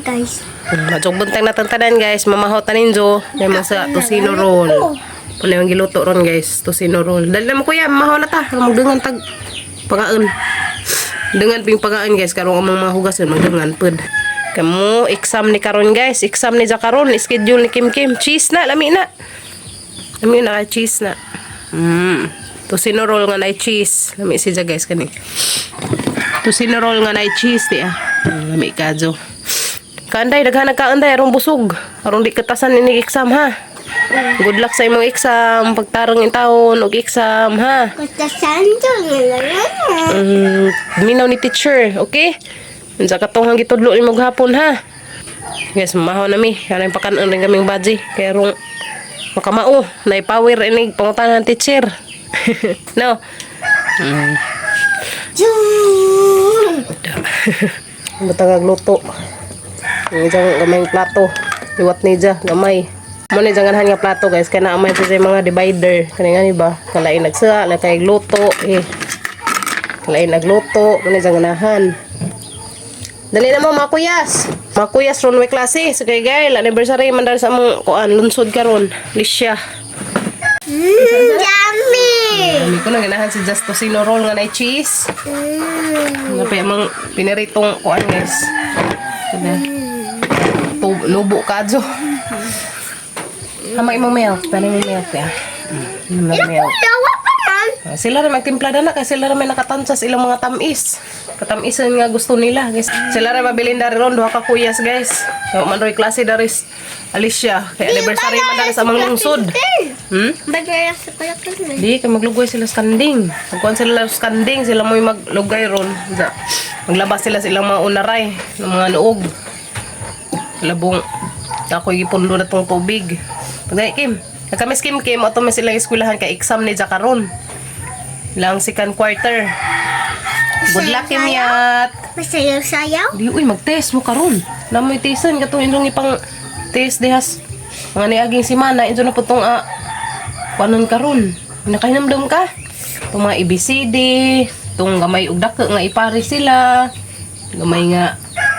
Guys. Madyong buntag na tantanan, guys. Mamahaw tanin jo. May mga sa tosino roll. Ano yung giluto ron, guys? Tosino roll. Dali na mo, kuya, mamahaw na ta. Aron magdangan tag pangaan. Dangan ping pangaan, guys. Karon among mga hugas yun. Magdangan pud. Kamu, exam ni karon, guys. Exam ni ja karon. Schedule ni Kim Kim. Cheese na. Lami na. Lami na cheese na. Tosino roll nga na cheese. Lami siya, guys, kani. Tosino roll nga na cheese di ah. Lami kadyo. Kaanday, daghan nagkaanday aron busog. Aron di katasan ini exam ha. Good luck sa imong exam, pagtarong in taon og exam ha. Katasan to nga lang. Minaw ni teacher, okay? Unsa katong hang gitudlo nimo hapon ha. Guys, mahaw na mi. Kanang pakanon rin kaming baji. Kaya rong makamao, na power ini pangutanan ng teacher. No. Zoom! Butang luto. Ang isang gamay plato. Liwat ni dya, gamay. Mo ni dyan ganahan nga plato, guys. Kaya naamay po siya mga divider. Kaya nga ba? Kalain nagsa, kay luto. Eh. Kalain nagluto. Mo ni dyan ganahan. Dali na mo mga kuyas. Mga kuyas ron may klase. So kay gay, anniversary man dahil sa among kuan lunsod karon. Lisya. Yummy! Dami ko na ganahan si Just Tocino roll nga na cheese. Nga pa yung mga piniritong kuan, guys. Kada. Lubo ka, Jo. Hama imong milk. Tani mo milk ya. Milk. Dawa pa man. Ah, sila ra magtimplada na kasi sila ra may nakatansa sa ilang mga tamis. Katamisan nga gusto nila, guys. Sila ra mabilin dari ron duha ka kuyas, guys. So, man roy klase dari Alicia. Kay anniversary man dari sa amang lungsod. Bagay sa palakad. Di kay maglugay sila sa kanding. Pagkuan sila sa kanding, sila mo'y maglugay ron. Maglabas sila sa ilang mga unaray, ng mga noog. Labong ako gipundo na tong tubig. Pagdai Kim. Nagkamis Kim Kim, ato may silang eskwelahan kay exam ni Jakaron. Ilang second quarter. Good luck, Kim Yat. Masayaw-sayaw? Di uy mag-test mo karon. Namoy testan katong indong ipang test dihas mga niaging semana injo na po tong kuanon karon. Nakahinamdam ka. Tong mga ABCD, tong gamay og dako nga ipare sila. Gamay nga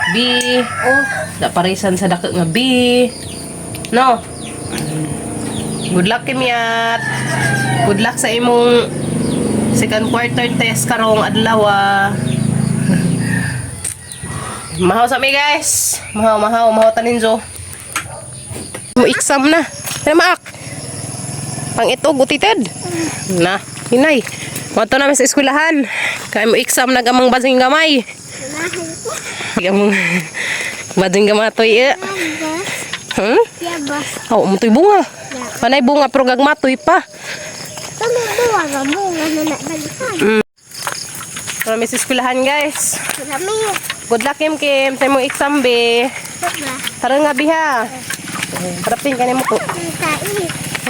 B, oh, da paresan sa dako nga B. No. Good luck, Kimyat. Good luck sa imong second quarter test karong adlaw. Ah. Mahaw sa mi, guys. Mahaw, mahaw, mahaw tanin jo. Mo exam na. Tara maak. Pang ito gutited. Na, hinay. Wato namin sa eskwelahan. Kaya mo exam nagamang basing gamay. Gamang basing gamatoy eh. Yabas. Oh, mutoy bunga. Panay bunga pero gagmatoy pa. Tama bunga nga bunga na nabalikan. Kami sa eskwelahan, guys. Marami. Good luck, Kim Kim, sa imong exam be. Diba? Tara nga biha. Harapin ka nimo ko. Tai.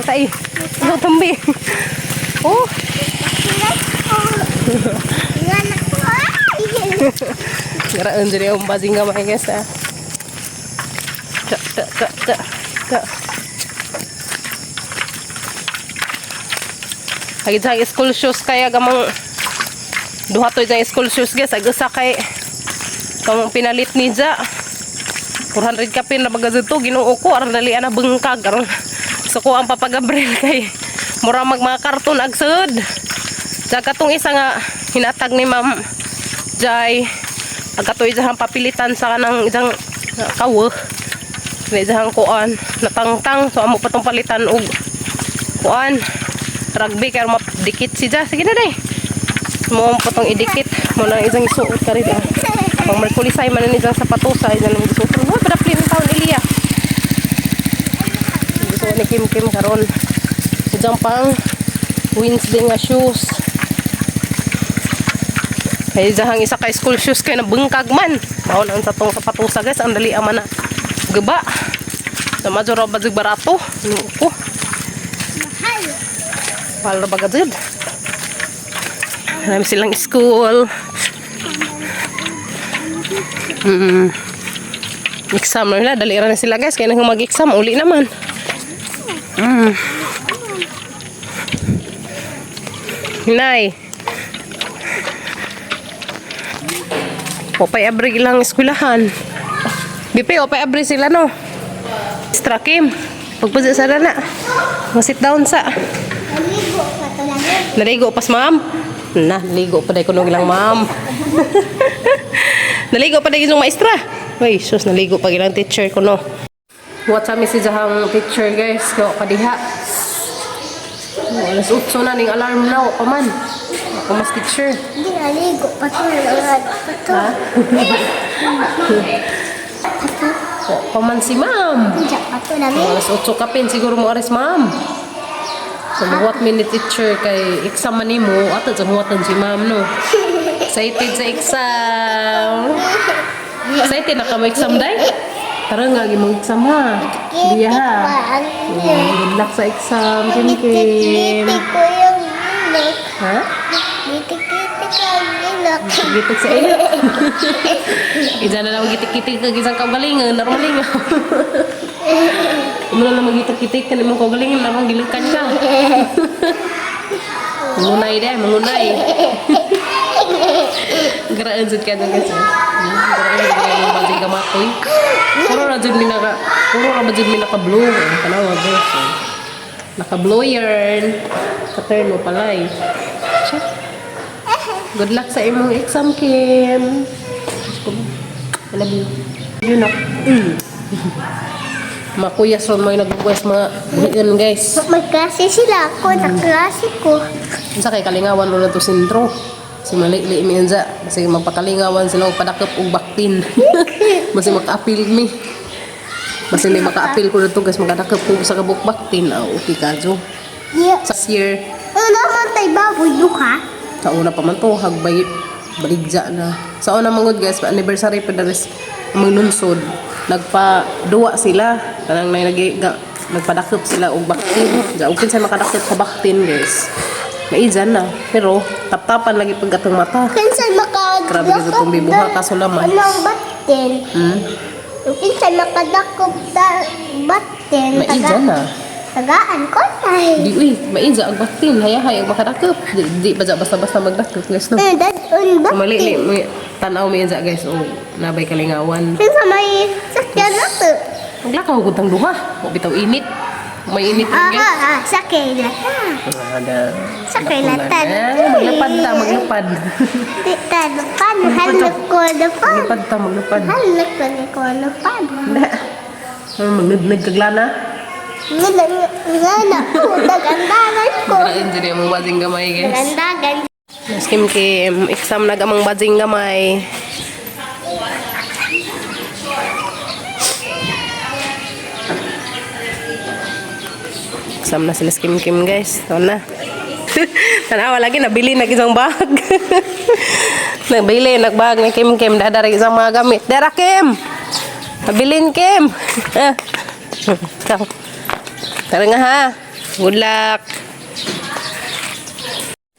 Tai. Ano tumbi? Oh, Nga na ko. Ay! Garaan diri ang basing gamay, guys ah. Ka ka ka ka. Ka. Hagit sa school shoes kaya gamang duha to sa school shoes, guys. Ag usa kay kamong pinalit ni Ja. 400 ka pin na baga dito Ginoo ko aron dali na bengkag aron. So ko ang Papa Gabriel kay mura mag mga karton ag sud. Sa katong isa nga hinatag ni Ma'am Jai pagkatoy isang papilitan sa kanang isang kawo na isang kuan natangtang, so amo pa tong palitan og kuan rugby kay mapdikit si Ja. Sige na day mo pa tong idikit mo na isang isuot ka rin ah. Pang Merkulisay man ni isang sapatosa isang nang gisuot mo padapli ng taon Eliya gusto ni Kim Kim karon isang pang Wednesday nga shoes. Kaya dyan isa ka school shoes kay nabungkag man. Mao na ang sa tong sapatosa, guys, ang dali ama na. Gaba. Sa madyo ra ba barato? Ano ko? Mahal. Mahal ra ba gajud? Marami silang school. Exam na nila. Dali ra na sila, guys. Kaya nang mag-exam, uli naman. Hinay. Popay abrig ilang eskwelahan. BP, o pa abri sila no. Extra Kim. Pagpusi sa na. Mo sit down sa. Naligo pa to lang. Naligo pas, ma'am. Na, naligo pa dahil kunog lang, ma'am. Naligo pa dahil yung maestra. Uy, sus, naligo pa ilang teacher ko, no. What's up, si Jahang teacher, guys. Gawa pa diha. Oh, alas 8 na, ning alarm na. Wala pa man. Ako mas teacher. Hindi naligo pa to. Naligo pa to. Ha? Pato. Wala pa man si ma'am. Hindi pa to lang. Oh, alas 8 kapin, siguro mo ares, ma'am. So, what minute teacher kay exam man nimo, ato sa huwatan si ma'am, no? Excited sa exam. Excited na ka mo exam, day? Tara nga, imong exam, ha? Diya, ha? Good luck sa exam, Kim Kim. Kitik ko yung ilok. Ha? Kitik-kitik ang ilok. Gitik sa ilok. Isa na lang gitik-kitik kag isang kaugalingon, normalingaw. Imo na lang magitik-kitik kan imong kaugalingon, narong gilukan ka. Mangunay deh, mangunay. Garaan jud ka dyan kasi. Garaan jud ka ng bajing gamatoy. Puro ra jud mi naka, puro ra ba jud mi naka blue. Tanawa guys. Eh. Naka blue yarn. Ka-turn mo pala eh. Siya. Good luck sa imong exam, Kim. I love you. Yun ako. Makuyas ron mo yung nagugwas mga buhian, guys. May klase sila ako. Naklase ko. Unsa kay kalingawan ro na to sentro. Si mali mi anza kasi magpakalingawan sila og padakop og baktin. Basi maka-appeal mi. Basi hindi maka-appeal ko dito guys, makadakop ko sa kabuk baktin. Ah, okay kajo. Yeah. Sa year, Ano man tayo baboy duha? sa una pa man to, hagbay baligja na. Sa una mangod guys, pa anniversary pa daris among lunsod. Nagpa duwa sila. Kanang nay nag nagpadakop sila og baktin. Ja og kinsa makadakop sa baktin guys. Maizan na, pero taptapan lagi pag atong mata. Kinsa makadakop Grabe ka sa itong bibuha, kaso laman. Anong batin? Kinsa makadakop da batin? Maizan na. Tagaan ko tay. Di uy, maiza ang baktin, hayahay ang makadakop. Di, di ba basta-basta magdakop guys no. Eh, dadun So, mali batin. ni tanaw mi inza guys o nabay kalingawan. Kinsa may sakyan na to. Maglakaw gud tang duha. Wa bitaw init. May init rin Ah, guys. ah, ah, sakay lata. Ada. Sakay lata. Maglapad ta, maglapad. Tita, lupan, halak ko lupan. Maglapad ta, maglapad. Halak ko lupan. Na. Ano, magnudnag kaglana. Ngala, ngala ko, dagandagan ko. Grabe dyan yung mga bading gamay guys. Dagandagan. Mas Kim Kim, exam na gamang bading gamay. Exam na sila si Kim Kim guys. Ito na. Tanawa lagi, nabili na isang bag. Nabili, nagbag ni Kim Kim. Dadari isang mga gamit. Dara Kim! Nabilin Kim! Ah. Ikaw. Tara nga ha. Good luck.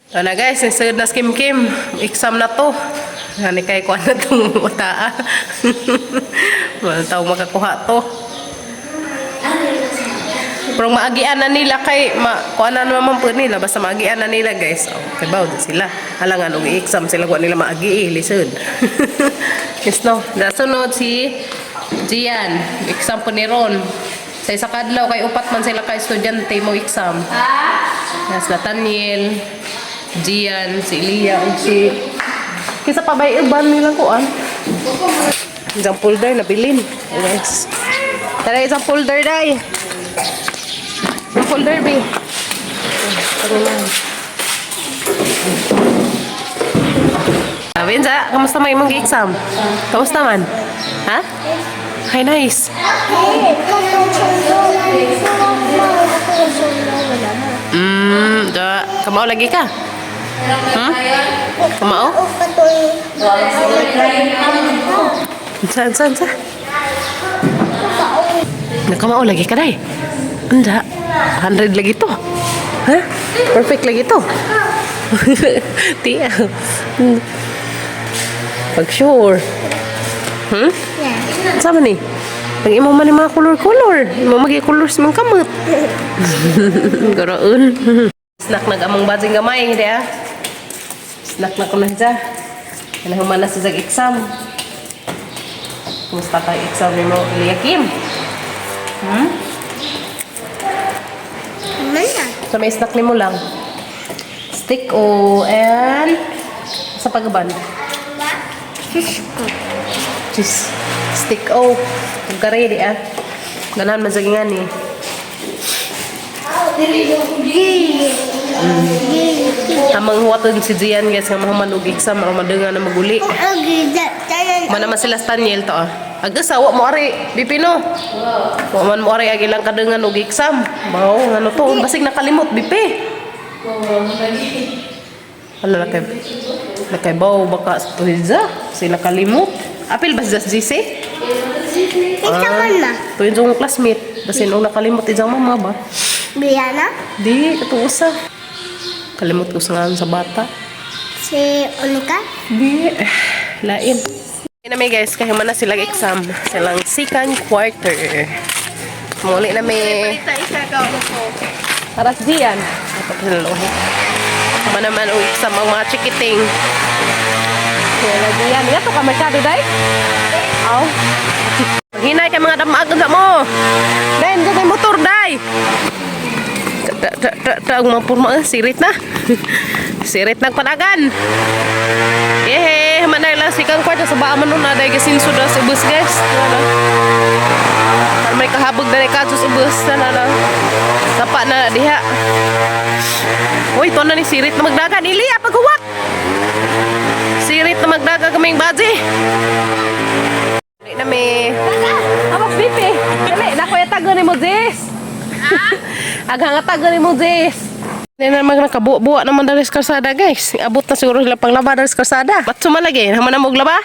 Ito na guys, nasunod na si Kim Kim. Exam na to. Hani kay kuha na itong bataa. Wala tao makakuha to. Pero maagian na nila kay ma kuha na naman po nila basta maagian na nila guys. Oh, kay bawo sila. Halangan og exam sila kuha nila maagi eh, lisod. Yes no. Nasunod si Gian, exam po ni Ron. Sa isa kadlaw kay upat man sila ka estudyante mo exam. Nas Nathaniel, Gian, si Elia, ug si Kisa pa ba uban nilang kuan? Isang folder na bilin. Yes. Tara isang folder dai. Isang folder bi. Tara na. Benza, kamusta man imong exam? Kamusta man? Ha? Hi, nice. Da, kamao lagi ka? Kamao? Saan, saan, saan? Nakamao lagi ka, day. Anda, 100 lagi to. Ha? Perfect lagi to. Tiya. Pag sure. Sama ni? Pag imo man yung mga color-color. Imo magi-color sa mga kamot. Garaon. Snack nag among bading gamay, hindi ah. Snack na ko na siya. Kaya humana sa exam. Kumusta ka exam mo, Eliakim? Ano na? So may snack nimo lang. Stick o and sa pagaban. Cisco. Cheese. Stick o. Pagka-ready ah. Ganahan man sa ni. Tamang huwaton si Gian guys nga mahuman og exam aron madungan na maguli. Mana man sila Staniel to ah. Agasa wa mo ari bipino. Wa man mo ari ag ilang kadungan og exam. Mao ngano to basig nakalimot bipi. Hala lakay. Lakay baw baka sa tuhiza sila kalimot. Apil ba sa GC? Isa man na. To yung classmate. Basin og nakalimot ijang mama ba? Brianna? Di kato usa. Kalimot ko sa ngalan sa bata. Si Unika? Di, lain. Na may guys, kaya man na sila exam. Silang second quarter. Muli na may. Para sa diyan. Ito pa sila lohi. Man naman o exam ang mga chikiting. Kaya lagi yan. Nga to ka merkado, day? Aw. Hinay kay mga damag unsa mo. Day, nandiyan kay motor, day. Ta ta ta ta ang mga purma sirit na. Sirit ng panagan. Yehe, manay lang sikang kwarta sa baa man nun na dahil gasinso na sa bus guys. Ano? Para may kahabog na rin kadto sa bus na na na. Sapa na diha. Uy, to na ni sirit na magdagan. Iliya, paghuwat! Sirit na magdagan kaming baji. Dali na may. Awas, bipi. Dali, nakuya tago ni mo, Jess. Aghang tago ni mo, Jess. Hindi na naman nakabuwa-buwa naman dali sa kalsada, guys. Abot na siguro sila panglaba dali sa kalsada. Ba't sumalagi? Haman na mo og laba?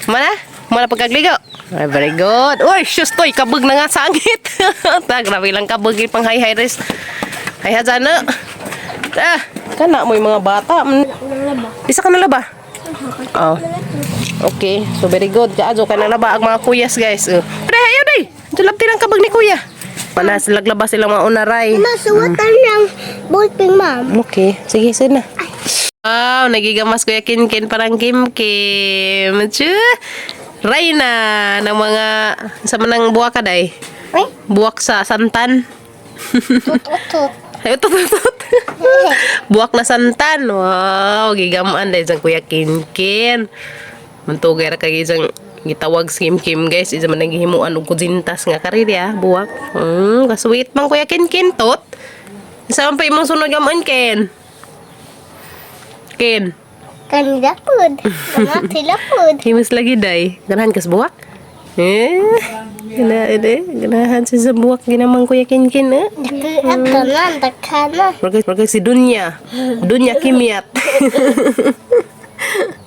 Haman na? Haman na pagkagligo? Ay, very good. Uy, shush toy, kabog na nga sa angit. Ta, grabe lang kabog yung pang hay-hay res. Hay hadyan na. Ah, kana mo yung mga bata. Isa ka na laba? Oh. Okay, so very good. Kaadyo ka na laba ang mga kuyas, guys. Oh. Day, ayaw day. Tulap lang kabag ni kuya. Pana sila glaba sila mga unaray. Masuwatan ng ballpen, ma'am. Okay, sige, sige na. Wow, nagigamas Kuya Kinkin parang Kim Kim. Tsu! Reyna ng mga sa manang buwak ka day. Uy, Buwak sa santan. tut-tut. Ay, tut, tut, tut. Buwak na santan. Wow, gigamaan dahil sa Kuya Kinkin. Mantugay ra kay isang gitawag si Kim Kim guys. Isa man naghihimuan og kujintas nga karirya, buwak. Kasweet man Kuya Kinkin tot. Sa man pa imong sunod gamaan Ken? Ken, Kanila pod. Mga sila pod. himas lagi day. Ganahan kas buwak? Eh, gana, ede, ganahan siya sa buwak ginamang Kuya Kinkin eh. Nagkanan, dagkana. Murag murag si Dunya. Dunya Kimyat.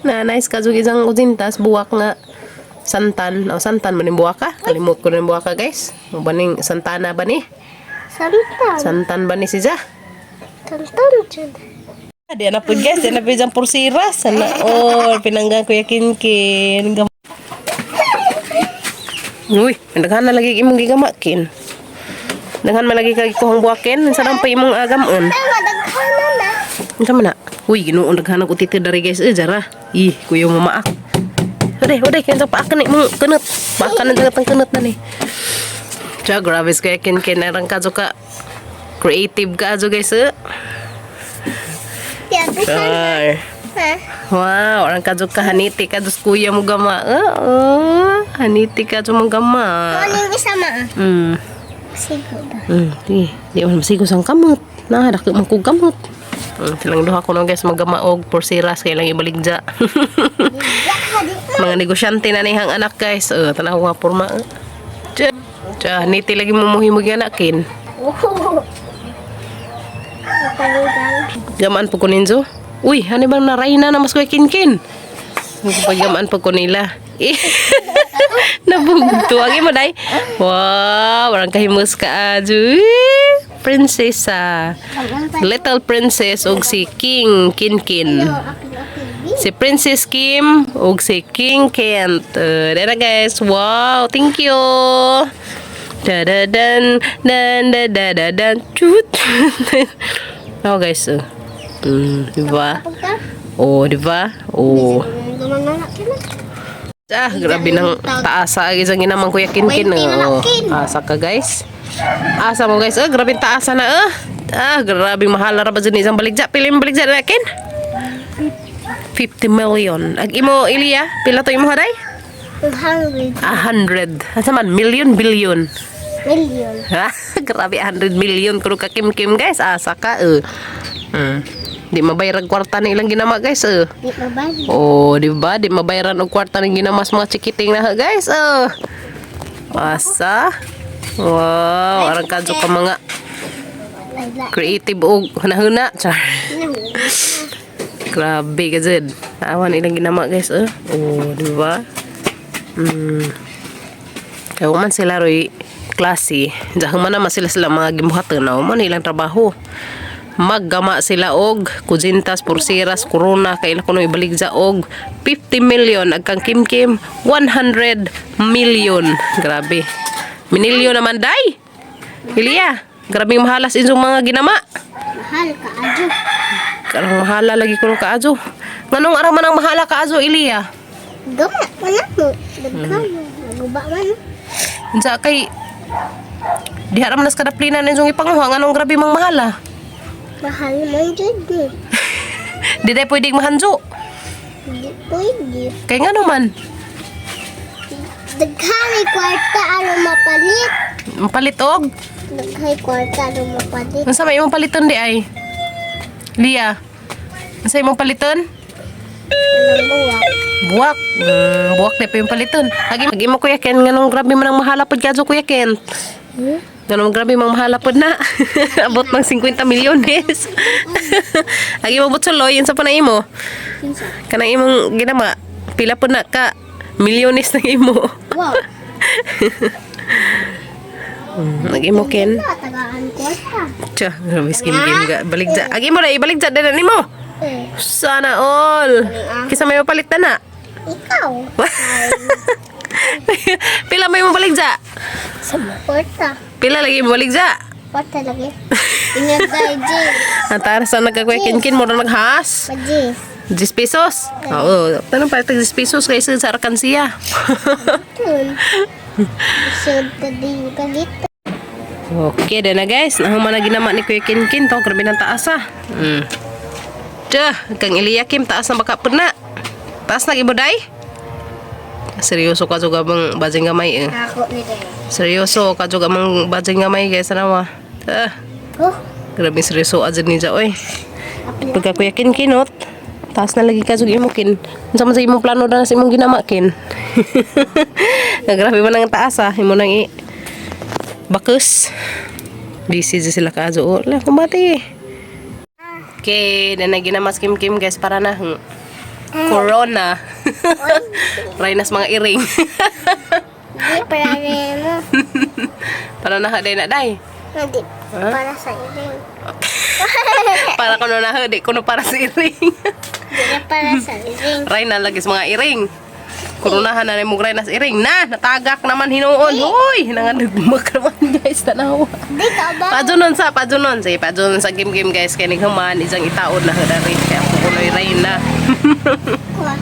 Na nice ka jud isang kusintas buwak nga santan. O santan man ning buwak ka? Kalimot ko ning buwak ka guys. Mo ba ning santana ba ni? Santan. Santan ba ni siya? Santan, jud. Di na pud guys, di na pud isang pursiras. Sana all pinanggang Kuya Kinkin. Uy, daghan na lagi imong gigamakin. Daghan man lagi kay kuhang buwakin, sa pa imong agamon. Ay, madagkana na. Unsa man na? Uy, Ginoo daghan og utiti dari guys. Eh, jara. Ih, kuyo mamaak. Uday, uday, kaya paakan ni mong kunot. Paakan na tang kunot na ni. Tiya, grabe kaya kin kin narang kadyo ka. Creative ka adyo guys. Eh. Yeah, Sure. Ha? Wow, orang kadyo ka haniti ka dus kuya mo gama. Oo, haniti ka mo gama. Ano yung isa, ma? Siguro. Di, di man masigo sang kamot. Na, dako man kog kamot. Silang duha ko no guys magamaog porsiras kay lang ibaligja. Mga negosyante na nihang anak guys. Oh, tanaw nga porma. Tsa, tsa, niti lagi mo muhimog yung anak kin. Gamaan po ko ninzo. Uy, ano ba naray na mas ko kin-kin? Paggamaan po ko nila. Eh, nabugto. Ang imo, day. Wow, parang kahimus ka, adyo. Eh, prinsesa. Little princess og si King Kinkin. Si Princess Kim ug si King Kent. Dara guys. Wow, thank you. Da da dan dan da da da dan. Chut. Oh guys. Di ba? Oh, di ba? Oh. Ah, grabe ng taasa isang ginamang Kuya Kinkin. 20 na Oh. lang, Kin. Asa ka, guys. Asa mo, guys. Ah, grabe ang taasa na ah. Ah, grabe mahal ra ba dyan isang baligya. Pila yung baligya na kin? 50 million. Ag imo Ilya, pila to imo haday? 100 100. Asa man million billion. million. Ha? Grabe 100 million kuno ka Kim Kim, guys. Asa ka eh. Di mabayran kwarta ni ilang ginama, guys eh. Di ba ba? Oh, di ba? Di mabayaran og kwarta ng ginamas mga chikiting na guys. Oh. Asa? Wow, arang kadyo ka mga Ay, la. creative og hunahuna. Char. Grabe ka jud. Awan ilang ginama, guys. Oh, oh di ba? Kaya man sila roy klase. Diyan man naman sila sila mga gimuhatan na man ilang trabaho. Maggama sila og kuzintas, pursiras, corona, kaila kuno ibaligya og 50 million ag kang Kim Kim 100 million. Grabe. Minilyo naman day. Ilya, grabe mahalas inyong mga ginama. Mahal ka, adyo. Karang mahala lagi kuno kaajo. Nganong araw man ang mahala kaajo, Ilya? Gama, wala mo. Nagkamo. Naguba man. Unsa kay diha ra man nas kadaplinan ninyong ipanguha nganong grabe mang mahala. Mahal man jud ni. Di day pwedeng mahanjo. Di pwede. Kay ngano man? Daghanay kwarta aron mapalit. Mapalit og Daghay kwarta aron mapalit. unsa may imong paliton di ay? Lia. Unsa imong paliton? Anong buwak? Buwak. Buwak di pa yung paliton. Agi agi mo Kuya Ken nganong grabe man ang mahala pod kadyo Kuya Ken. Hmm? Ganun grabe mang mahala pod na. Abot mang 50 milyones. Agi mo butsuloy unsa pa na imo? Kinsa? Kanang imong ginama, pila po na ka milyones na imo. Wow. Nag-imo Ken. Wala, tagaan kwarta. Tiya, grabe skim game ga. Balik dya. Agi mo na, ibalik dya din nimo. Eh, Sana all. Kisa may mapalit na na. ikaw. Pila may mabalik dya? Sa kwarta. Pila lagi mabalik dya? Kwarta lagi. Ingat tayo, Jis. Ang taras na nagkakuya Ken Ken mo na naghas. Majis. 10 pesos. Oo. Tanong pa 10 pesos kaysa sa arkansiya. Tun. Sud ta din ka dito. Okay, dan na guys. Nahuman na ginama ni Kuya Kinkin to. Grabe ng taas ah. Tiya, kang Eliakim, taas na baka po na. Taas na ibuday? Seryoso ka juga bang bajing gamay eh. Ako ni Day. Seryoso ka juga mang bajing gamay guys. Ano ah. Oh, Grabe seryoso aja ni ja oy. apil. Pagka Kuya Kinkinot, taas na lagi ka juga imo kin. Unsa man sa imong plano na sa imong ginama kin. Grabe man ang taas ah. Imo nang i bakus. Busy dyan sila ka oh. La kumbati. Okay, na na ginamas Kim Kim guys para na corona. Rainas mga iring. Di para mo. Para na day na day. Hindi. Para sa iring. Para kuno na di kuno para sa iring. Di na para sa iring. Ray na lagi sa mga iring. Kurunahan na mo ray na sa iring. Na, natagak naman hinuon. Hoy, nanganagmak naman guys, tanawa. Di ka ba? Pajunon sa, pajunon. Sige, pajunon sa game game guys. Kaya naghuman, isang itaon na dari. Kaya ako kunoy ray na. Kwa.